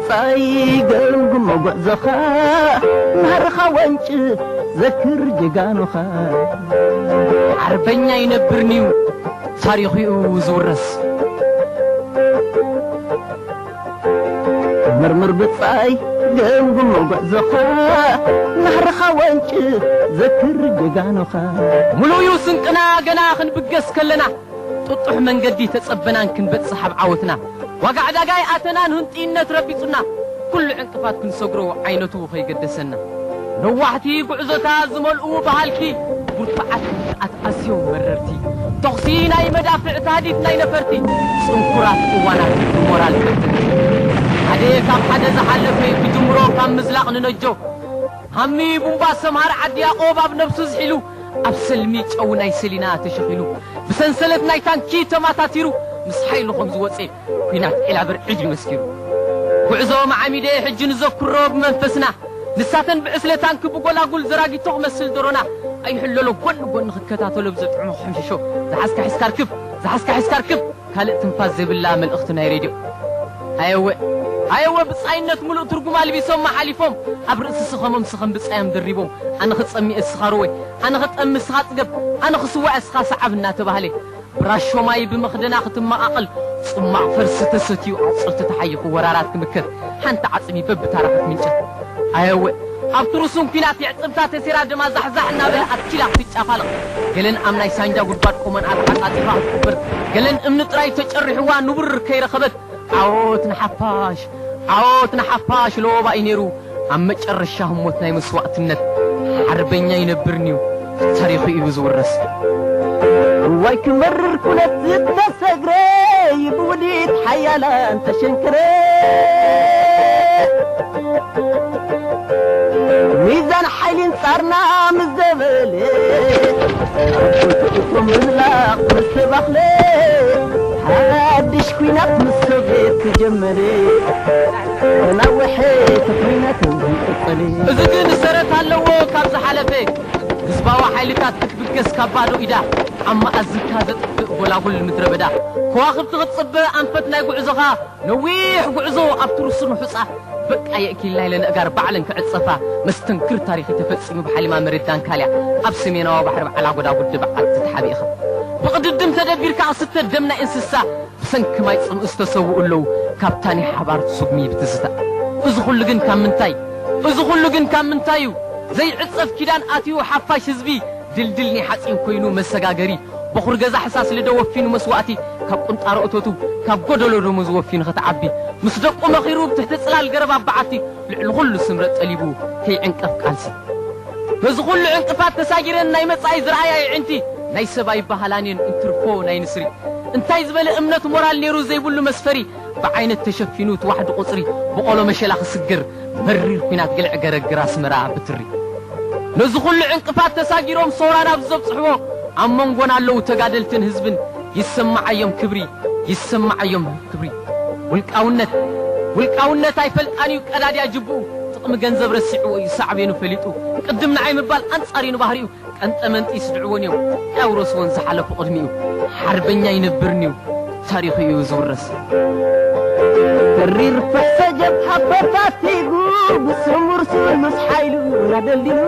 ጻይ ገምግሞ ጉዕዞኻ፣ ናህርኻ ወንጭፍ ዘክር ጀጋኑኻ። ሓርበኛ ይነብርንዩ ታሪኹ እዩ ዝውረስ። መርምር ብጻይ ገምግሞ ጉዕዞኻ፣ ናህርኻ ወንጭፍ ዘክር ጀጋኑኻ። ሙሉእ እዩ ስንቅና ገና ክንብገስ ከለና፣ ጥጡሕ መንገዲ ተጸበናን ክንበጽሕ ኣብ ዓወትና። ዋጋ ዕዳጋ ይኣተናን ህንጥይነት ረቢጹና፣ ኩሉ ዕንቅፋት ክንሰግሮ ዓይነቱ ከይገደሰና። ነዋሕቲ ጉዕዞታት ዝመልኡ በሃልኪ፣ ብርቱዓት ውድቀት ኣዝዮም መረርቲ። ተኹሲ ናይ መዳፍዕ ታህዲድ ናይ ነፈርቲ፣ ጽንኩራት እዋናት ብሞራል ቀትርቲ። ሓደ ካብ ሓደ ዝሓለፈ እዩ ክጅምሮ ካብ ምዝላቕ ንነጆ። ሃሚ ቡምባ ሰምሃር ዓዲ ያቆብ ኣብ ነብሱ ዝሒሉ፣ ኣብ ሰልሚ ጨው ናይ ሰሊና ተሸኺሉ፣ ብሰንሰለት ናይ ታንኪ ተማታቲሩ፣ ምስ ሓይሉ ከም ዝወፀ ኲናት ዒላ ብርዒድ እዩ መስኪሩ። ጉዕዞ መዓሚደ ሕጂ ንዘክሮ ብመንፈስና፣ ንሳተን ብዕስለ ታንኪ ብጎላጉል ዘራጊቶ ክመስል ደሮና፣ ኣይሕለሎ ጎኒ ጎኒ ክከታተሎ ብዘጥዕሞ ክሕምሽሾ፣ ዝሓዝካ ሒዝካ ርክብ፣ ዝሓዝካ ሒዝካ ርክብ። ካልእ ትንፋስ ዘይብላ መልእኽቲ ናይ ሬድዮ። ኣየወ፣ ኣየወ ብጻይነት ምሉእ ትርጉም ኣልቢሶም ሓሊፎም፣ ኣብ ርእሲ ስኸሞም ስኸም ብጻዮም ደሪቦም፣ ኣነ ክጸሚ እስኻ ርወይ፣ ኣነ ክጠሚ እስኻ ጽገብ፣ ኣነ ክስዋእ እስኻ ሰዓብ እናተባህለ፣ ብራሾ ማይ ብመኽደና ክትመቓቐል፣ ጽማቕ ፈርሲ ተሰትዩ ኣቑጽልቲ ተሓይኹ ወራራት ክምከት፣ ሓንቲ ዓጽሚ በብታራ ክትምንጨት። ኣየወ፣ ኣብ ትሩሱን ኲናት የዕጽምታ ተሴራ ደማ ዛሕዛሕ እናበለ ኣትኪላ ክትጫፋልቕ፣ ገለን ኣብ ናይ ሳንጃ ጉድጓድ ቆመን ኣተዓጻጺፋ ክትቅብር፣ ገለን እምኒ ጥራይ ተጨሪሕዋ ንቡር ከይረኸበት፣ ዓወት ንሓፋሽ፣ ዓወት ንሓፋሽ ለወባ እዩ ነይሩ። ኣብ መጨረሻ ህሞት ናይ መስዋእትነት ሓርበኛ ይነብርንዩ፣ ታሪኹ እዩ ዝውረስ። እዋይ ክመርር ኩነት ዝተሰግረ፣ ብውዲት ሓያላን ተሸንክረ። ሚዛን ሓይሊ ኣንጻርና ምስ ዘበለ፣ ኣብ ቁልቁል ምዝላቕ ምስ ተባኽለ፣ ሓድሽ ኲናት ምስ ሶቪየት ተጀመረ። ነዊሕ እቲ ኲናት ዝቕጽል። እዚ ግን ሰረት ኣለዎ ካብ ዝሓለፈ። ህዝባዊ ሓይልታት ክትብገስ ካብ ባዶ ኢዳ፣ ኣብ መኣዝንካ ዘጥፍእ ጎላጉል ምድረ በዳ። ከዋኽብቲ ክትጽበ ኣንፈት ናይ ጉዕዞኻ፣ ነዊሕ ጉዕዞ ኣብቲ ርሱን ሑጻ፣ በቃ የእኪልና ኢለን ኣእጋር ባዕለን ክዕጸፋ፣ መስተንክር ታሪኽ እዩ ተፈጺሙ ብሓሊማ መሬት ዳንካልያ፣ ኣብ ሰሜናዊ ባሕሪ በዓል ኣጎዳ ጉዲ በዓቲ ተሓቢእኻ። ብቕድድም ተደቢርካ ክስተ ደም ናይ እንስሳ፣ ብሰንኪ ማይ ጽምኢ ዝተሰውኡ ኣለዉ፣ ካብታ ናይ ሓባር ስጉሚ ብትዝታ። እዚ ኹሉ ግን ካብ ምንታይ? እዚ ኹሉ ግን ካብ ምንታይ እዩ? ዘይዕጸፍ ኪዳን ኣትዩ ሓፋሽ ህዝቢ፣ ድልድል ናይ ሓጺን ኮይኑ መሰጋገሪ፣ በኹር ገዛ ሕሳስ ልደ ወፊኑ መስዋእቲ፣ ካብ ቁንጣሮ እቶቱ፣ ካብ ጎደሎ ደሞዝ ወፊኑ ከተዓቢ፣ ምስ ደቁ መኺሩ ብትሕቲ ጽላል ገረብ ኣብ በዓቲ፣ ልዕሊ ኹሉ ስምረት ጠሊቡ ከይዕንቀፍ ቃልሲ። በዚ ኹሉ ዕንቅፋት ተሳጊረን ናይ መጻኢ ዝረኣያ የዕንቲ፣ ናይ ሰብ ኣይበሃላን እየን እንትርፎ ናይ ንስሪ። እንታይ ዝበለ እምነት ሞራል ነይሩ ዘይብሉ መስፈሪ፣ ብዓይነት ተሸፊኑ እቲ ዋሕዲ ቁጽሪ፣ ብቆሎ መሸላ ክስግር፣ መሪር ኲናት ግልዕ ገረግር ኣስመራ ብትሪ። ነዚ ኹሉ ዕንቅፋት ተሳጊሮም ሰውራ ናብ ዘብጽሕዎ፣ ኣብ መንጎና ኣለዉ ተጋደልትን ህዝብን፣ ይሰማዓዮም ክብሪ፣ ይሰማዓዮም ክብሪ። ውልቃውነት፣ ውልቃውነት ኣይፈልጣን እዩ ቀዳድያ ጅብኡ፣ ጥቕሚ ገንዘብ ረሲዕዎ እዩ ሳዕቤኑ ፈሊጡ፣ ቅድም ንዓይ ምባል ኣንጻር እዩ ንባህሪኡ፣ ቀንጠመንጢ ይስድዕዎን እዮም፣ ኣውረስዎን ዝሓለፉ ቅድሚኡ። ሓርበኛ ይነብርንዩ፣ ታሪኹ እዩ ዝውረስ። ተሪር ፈሰጀብ ሓፈታቲጉ፣ ብስሙር ስሉስ ሓይሉ ናደልዲሉ።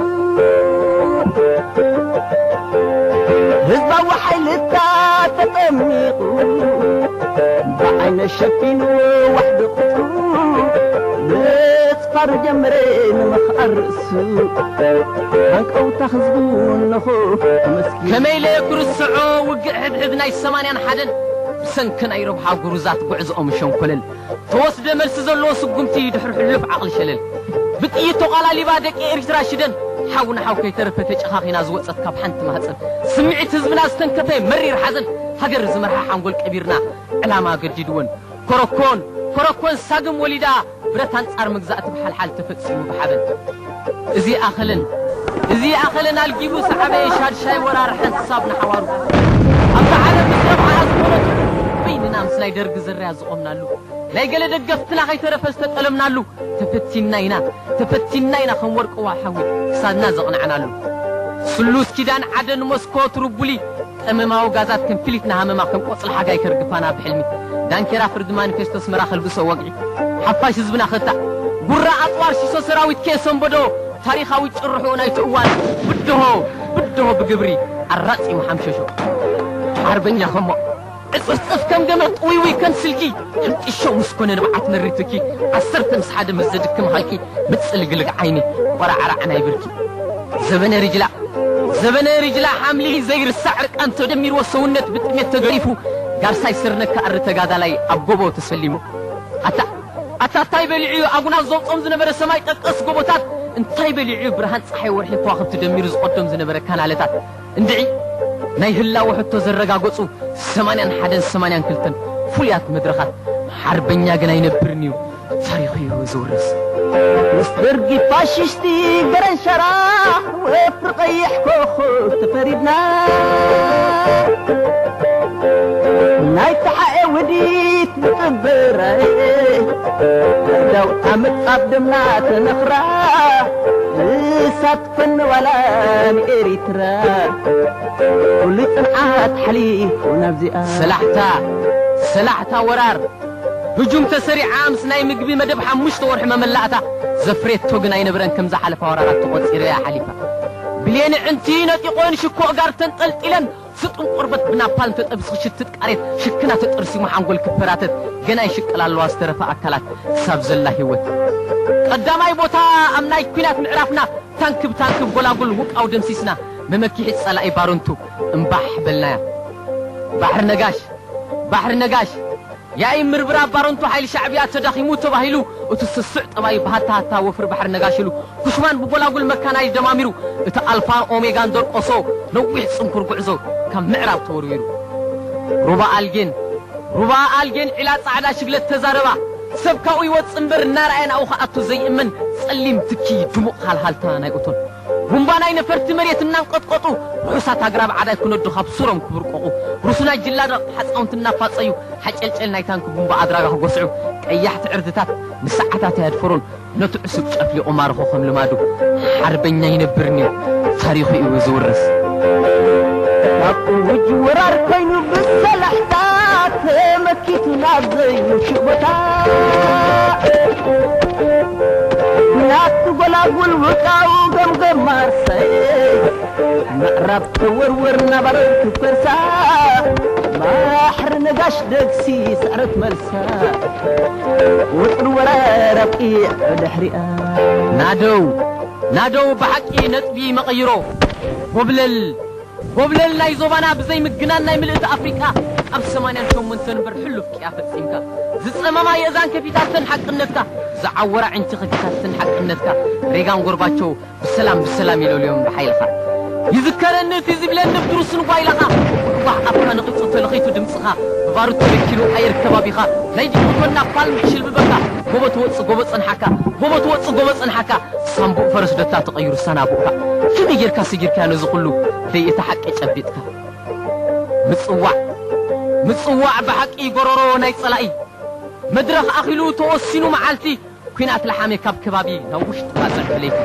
ህዝባዊ ሓይልታት ተጠሚቑ፣ ብዓይነ ሸፊኑ ዋሕዲ ቁጽሩ፣ ምጽፋር ጀመረ ንምኽኣር ርእሱ። ሃንቀውታ ህዝቡ እነሆ ተመስጊኑ። ከመይ ኢለ ክርስዖ ውግእ ሕድሕድ ናይ ሰማንያን ሓደን፣ ብሰንኪ ናይ ረብሓ ጉሩዛት ጉዕዝኦም ሸንኮለል። ተወስደ መልሲ ዘለዎ ስጉምቲ ድሕሪ ሕሉፍ ዓቕሊ ሸለል። ብጥይት ተቓላሊባ ደቂ ኤሪትራ ሽደን፣ ሓው ንሓው ከይተረፈ ተጨኻኺና ዝወጸት ካብ ሓንቲ ማህጸን። ስምዒት ህዝብና ዝተንከፈ መሪር ሓዘን፣ ሃገር ዝመርሓ ሓንጎል ቀቢርና ዕላማ ገዲድወን። ኮረኮን፣ ኮረኮን ሳግም ወሊዳ፣ ብረት ኣንጻር መግዛእቲ ብሓልሓል ተፈጺሙ ብሓበን። እዚ ኣኸለን፣ እዚ ኣኸለን ኣልጊቡ ሰዓበየ ሻድሻይ ወራር ሓንሳብ ንሓዋሩ። ኣብዛ ዓለም ምስ ረብሓኣ ዝኾነቱ፣ በይንና ምስ ናይ ደርጊ ዝርያ ዝቖምናሉ፣ ናይ ገለ ደገፍትና ከይተረፈ ዝተጠለምናሉ፣ ተፈቲንና ኢና፣ ተፈቲንና ኢና ከም ወርቂ ዋሓዊ ክሳድና ዘቕናዕናሉ። ስሉስ ኪዳን ዓደን ሞስኮ ትርቡሊ፣ ቀመማዊ ጋዛት ከም ፍሊት ንሃመማ ከም ቆጽሊ ሓጋይ ከርግፋና ብሕልሚ። ዳንኬራ ፍርዲ ማኒፌስቶ ኣስመራ ከልብሶ ወግዒ። ሓፋሽ ህዝብና ክታዕ ጉራ ኣጽዋር ሽሶ ሰራዊት ከየሰንበዶ ታሪኻዊ ጭርሖ ናይቲ እዋን ብድሆ ብድሆ ብግብሪ ኣራጺሙ ሓምሸሾ። ሓርበኛ ከሞ ዕጽፍጽፍ ከም ገመድ ጥውይውይ ከም ስልኪ ሕንጢሾ ምስ ኮነ ንብዓት መሪር ትኪ ዓሰርተ ምስ ሓደ ምስ ዘድክም ሃልኪ ምጽልግልግ ዓይኒ ቆራዕራዕ ናይ ብርኪ። ዘበነ ሪጅላ ዘበነ ሪጅላ ሓምሊ ዘይርሳዕ ዕርቃን ተደሚርዎ ሰውነት ብጥሜት ተገሪፉ ጋርሳይ ስርነካ ኣሪ ተጋዳላይ ኣብ ጎቦ ተሰሊሙ። ኣታ ኣታ እንታይ በሊዑ እዩ ኣጉናፍ ዘውጾም ዝነበረ ሰማይ ጠቀስ ጎቦታት? እንታይ በሊዑ እዩ ብርሃን ጸሓይ ወርሒ ከዋኽብቲ ደሚሩ ዝቐዶም ዝነበረ ካናለታት? እንድዒ ናይ ህላወ ሕቶ ዘረጋገጹ ሰማንያን ሓደን ሰማንያን ክልተን ፍሉያት መድረኻት ሓርበኛ ግን ኣይነብርን እዩ፣ ታሪኹ እዩ ዝውረስ። ምስ ደርጊ ፋሽስቲ ገረንሸራ ወፍሪ ቀይሕ ኮኾብ ተፈሪድና ናይ ተሓኤ ውዲት ንጥብረ ዳው ኣመጻብ ደምና ተነኽራ እሳት ፈነዋላ ንኤሪትራ ኩሉ ጽንዓት ሓሊፉ ናብዚኣ ሰላሕታ ሰላሕታ ወራር ህጁም ተሰሪዓ ምስ ናይ ምግቢ መደብ ሓሙሽተ ወርሒ መመላእታ ዘፍሬቶ ግን ኣይነበረን። ከም ዝሓለፋ ወራራት ተቖጺሩ እያ ሓሊፋ። ብሌን ዕንቲ ነጢቖን ሽኮ ጋር ተንጠልጢለን ስጡም ቆርበት ብናፓልም ተጠብሲ ክሽትት ቃሬት ሽክና ተጠርሲሙ ሓንጎል ክፈራተት ገና ይሽቅል ኣለዋ ዝተረፈ ኣካላት ክሳብ ዘላ ህይወት። ቀዳማይ ቦታ ኣብ ናይ ኲናት ምዕራፍና ታንክ ብታንክ ጎላጉል ውቃው ደምሲስና መመኪሒ ጸላኢ ባረንቱ እምባሕ በልናያ። ባሕሪ ነጋሽ ባሕሪ ነጋሽ ያኢ ምርብራብ ባረንቱ ሓይሊ ሻዕብያ ተዳኺሙ ተባሂሉ እቲ ስሱዕ ጠባይ ብሃታ ሃታ ወፍሪ ባሕሪ ነጋሽሉ ኩሽማን ብጎላጉል መካናይዝ ደማሚሩ እቲ ኣልፋን ኦሜጋን ደርቆሶ ነዊሕ ጽንኩር ጉዕዞ ካብ ምዕራብ ተወርዊሩ ሩባ ኣልጌን ሩባ ኣልጌን ዒላ ጻዕዳ ሽግለት ተዛረባ ሰብ ካብኡ ይወጽእ እምበር እናረኣየ ናብኡ ክኣቱ ዘይእመን ጸሊም ትኪ ድሙቕ ሃልሃልታ ናይ እቶን ቡምባ ናይ ነፈርቲ መሬት እናንቀጥቀጡ ርሑሳት ኣግራብ ዓዳይ ክነዱ ካብ ሱሮም ክብርቆቑ ሩሱናይ ጅላዳቕ ሓፃውንቲ እናፋፀዩ ሓጨልጨል ናይ ታንክ ቡምባ ኣድራጋ ክጎስዑ ቀያሕቲ ዕርድታት ንሰዓታት ኣየድፈሩን ነቲ ዕሱብ ጨፍሊቑ ማርኾ ከም ልማዱ ሓርበኛ ይነብርኒ ታሪኹ እዩ ዝውርስ። ካብ እውጅ ወራር ኮይኑ ብሰላሕታ ተመኪቱ ናብ ዘይምቹእ ቦታ ናብቲ ጎላጉል ውቃው ገምገም ማርሰይ ምዕራብ ተወርወር ናባረር ክፈርሳ ባሕሪ ነጋሽ ደግሲ ስዕረት መልሳ ውጥር ወራር ኣብቂዕ ድሕሪኣ ናደው ናደው ብሓቂ ነጥቢ መቐይሮ ጎብለል ጎብለል ናይ ዞባና ብዘይ ምግናን ናይ ምልእቲ ኣፍሪቃ ኣብ ሰማንያን ሸሞንተን እምበር ሕሉፍ ቅያ ፈጺምካ ዝጸመማ የእዛን ከፊታተን ሓቅነትካ ዝዓወራ ዕንቲ ከፊታተን ሓቅነትካ ሬጋን ጎርባቸው ብሰላም ብሰላም ይለልዮም ብሓይልኻ ይዝከረኒ እቲ ዝብለኒ ብድሩስን ጓይላኻ ጓሕ ኣፍካ ነቒጹ ተለኺቱ ድምጽኻ ብባሩድ ተበኪሉ ኣየር ከባቢኻ ናይ ጅቡቶና ፓልም ክሽልብበካ ጎቦ ትወጽእ ጎቦ ጸንሓካ ጎቦ ትወጽእ ጎቦ ጸንሓካ ሳምቡእ ፈረስ ደታ ተቐይሩ ሳናቡእካ ከመይ ጌርካ ሰጊርካ ነዚ ኩሉ ደይ እቲ ሓቂ ጨቢጥካ ምጽዋዕ ምጽዋዕ ብሓቂ ጎረሮ ናይ ጸላኢ መድረኽ ኣኺሉ ተወሲኑ መዓልቲ ኲናት ለሓሜ ካብ ከባቢ ናብ ውሽጢ ባጽዕ ብለይቲ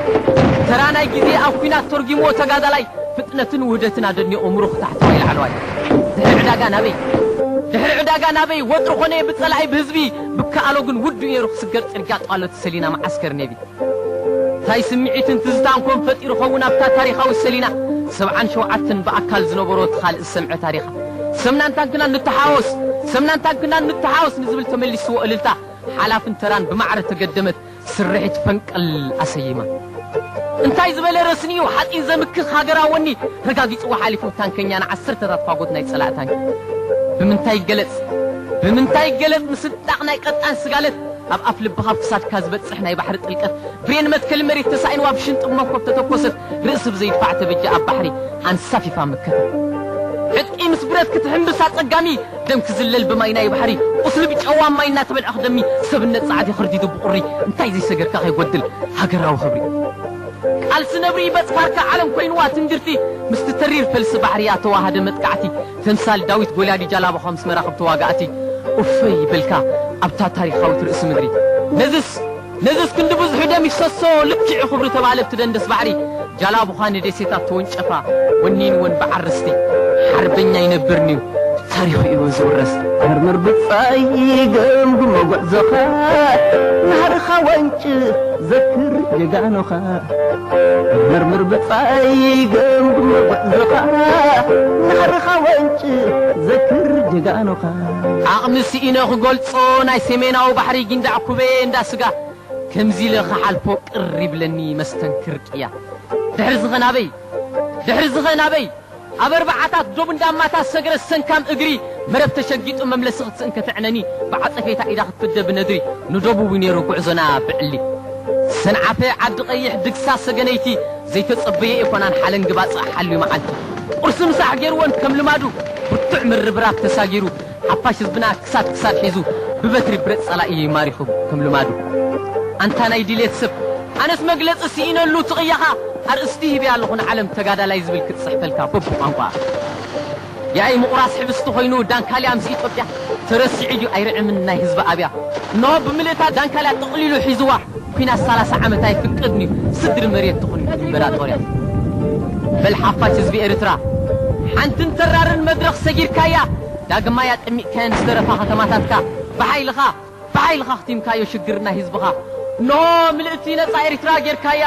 ተራ ናይ ግዜ ኣብ ኲናት ተርጊምዎ ተጋዳላይ ፍጥነትን ውህደትን ኣደኒቑ ምሩኽ ታሕተዋይ ላዕለዋይ ድሕሪ ዕዳጋ ናበይ ድሕሪ ዕዳጋ ናበይ ወጥሪ ኾነ ብጸላኢ ብህዝቢ ብከኣሎ ግን ውዱ ነይሩ ክስገር ጽርግያ ጣሎት ሰሊና መዓስከር ኔቪ ታይ ስምዒትን ትዝታን ኮን ፈጢሩ ኸውን ኣብታ ታሪኻዊ ሰሊና ሰብዓን ሸውዓተን ብኣካል ዝነበሮ እቲ ካልእ ዝሰምዐ ታሪኻ ሰምናን ታንክናን ንተሓወስ ሰምናን ታንክናን ንተሓወስ ንዝብል ተመሊስዎ እልልታ ሓላፍን ተራን ብማዕረ ተገደመት ስርሒት ፈንቀል ኣሰይማ እንታይ ዝበለ ረስኒዩ ሓፂን ዘምክኽ ሃገራዊ ወኒ ረጋጊፅዎ ሓሊፉ ታንከኛ ንዓሰርተታት ፋጎት ናይ ፀላእ ታንኪ ብምንታይ ይገለፅ ብምንታይ ይገለፅ ምስንጣቕ ናይ ቀጣን ስጋለት ኣብ ኣፍ ልብኻ ኣብ ክሳድካ ዝበጽሕ ናይ ባሕሪ ጥልቀት ብሬን መትከል መሬት ተሳኢንዋ ብሽንጥብ መንኮብ ተተኮሰት ርእሲ ብዘይድፋዕ ተበጃ ኣብ ባሕሪ ኣንሳፊፋ መከተ ዕጥቂ ምስ ብረት ክትሕምብስ ኣጸጋሚ ደም ክዝለል ብማይ ናይ ባሕሪ ቁስሊ ብጨዋ ማይ እናተበልዐ ክደሚ ሰብነት ጻዕዲ ክርዲዱ ብቑሪ እንታይ ዘይሰገርካ ከይጎድል ሃገራዊ ክብሪ ቃልሲ ነብሪ በጽፋርካ ዓለም ኮይንዋ ትንግርቲ ምስቲ ተሪር ፈልሲ ባሕሪ ኣተዋሃደ መጥቃዕቲ ተምሳል ዳዊት ጎልያድ ጃላቦኻ ምስ መራኽብ ተዋጋእቲ ኡፈይ በልካ ኣብታ ታሪኻዊት ርእሲ ምድሪ ነዝስ ነዝስ ክንዲ ብዙሑ ደም ይፍሰሶ ልክዕ ክብሪ ተባህለ ብቲ ደንደስ ባሕሪ ጃላቡኻ ንደሴታት ተወንጨፋ ወኒንወን ብዓርስቲ ሓርበኛ ይነብርንዩ ታሪኹ እዩ ዝውረስ። መርምር ብጻይ ገምግሞ ጉዕዞኻ፣ ናህርኻ ወንጭ ዘክር ጀጋኖኻ። መርምር ብጻይ ገምግሞ ጉዕዞኻ፣ ናህርኻ ወንጭ ዘክር ጀጋኖኻ። ዓቕሚ ስኢነ ክገልጾ ናይ ሰሜናዊ ባሕሪ ጊንዳዕ ኩበየ እንዳ ስጋ ከምዚ ኢለ ክሓልፎ ቅር ይብለኒ መስተንክር ቅያ። ድሕሪ ዝኸ ናበይ? ድሕሪ ዝኸ ናበይ? ኣብ ኣርባዓታት ዶብ እንዳማታ ሰግረ ሰንካም እግሪ መረብ ተሸጊጡ መምለሲ ክትስእን ከተዕነኒ ብዓጸፌታ ኢዳ ክትፍደ ብነድሪ ንደቡብ እዩ ነይሩ ጉዕዞና ብዕሊ። ሰንዓፈ ዓዲ ቀይሕ ድግሳ ሰገነይቲ ዘይተጸበየ ኣይኮናን ሓለንጊ ባጽዕ ሓልዩ መዓልቲ። ቁርሲ ምሳሕ ገይርወን ከም ልማዱ ብርቱዕ ምርብራብ ተሳጊሩ ሓፋሽ ህዝብና ክሳድ ክሳድ ሒዙ ብበትሪ ብረት ጸላኢ ማሪኹ ከም ልማዱ። ኣንታ ናይ ድሌት ሰብ ኣነስ መግለጺ ስኢነሉ ትቕያኻ ኣርእስቲ ሂበያ ኣለኹ ንዓለም ተጋዳላይ ዝብል ክጽሕፈልካ በብቋንቋ። ያኢ ምቑራስ ሕብስቲ ኮይኑ ዳንካልያ ምስ ኢትዮጵያ ተረሲዑ ድዩ ኣይርዕምን ናይ ህዝቢ ኣብያ። እንሆ ብምልእታ ዳንካልያ ጥቕሊሉ ሒዝዋ ኲናት ሰላሳ ዓመት ኣይፍቀድን እዩ ስድሪ መሬት ትኹን ኢምበራጦርያ። በል ሓፋሽ ህዝቢ ኤርትራ ሓንትን ተራርን መድረኽ ሰጊርካያ ዳግማይ ኣጠሚቕካየን ዝተረፋ ከተማታትካ ብሓይልኻ ብሓይልኻ ኣኽቲምካዮ ሽግር ናይ ህዝብኻ። እንሆ ምልእቲ ነጻ ኤርትራ ጌርካያ።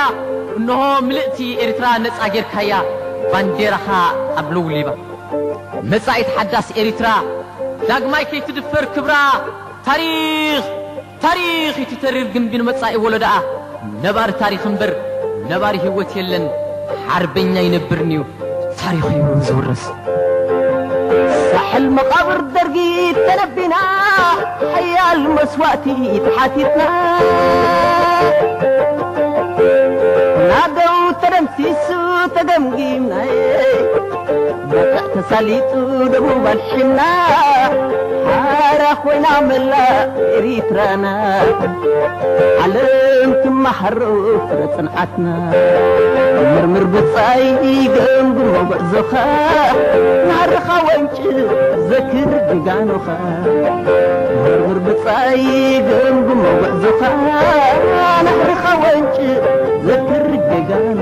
እንሆ ምልእቲ ኤርትራ ነጻ ጌርካያ። ባንዴራኻ ኣብ ለውሊባ። መጻኢት ሓዳስ ኤርትራ ዳግማይ ከይትድፈር ክብራ። ታሪኽ ታሪኽ እቲ ተሪር ግንቢ ንመጻኢ ወለዶኣ። ነባሪ ታሪኽ እምበር ነባሪ ህይወት የለን። ሓርበኛ ይነብርን'ዩ ታሪኽ እዩ ዝውረስ። ሳሕል መቓብር ደርጊ ተነቢና ሓያል መስዋእቲ ተሓቲትና ናደው ተደምሲሱ ተገምጊምናየ ባጽዕ ተሳሊጡ ደቡብ ኣልሒና ሓራ ኮይና መላእ ኤሪትራና ዓለም ትመሃሮ ፍረ ጽንዓትና። መርምር ብጻይ ገምግሞ ጉዕዞኻ ናህርኻ ወንጭ ዘክር ጀጋኑኻ። መርምር ብጻይ ገምግሞ ጉዕዞኻ ናህርኻ ወንጭ ዘክር ጀጋኑ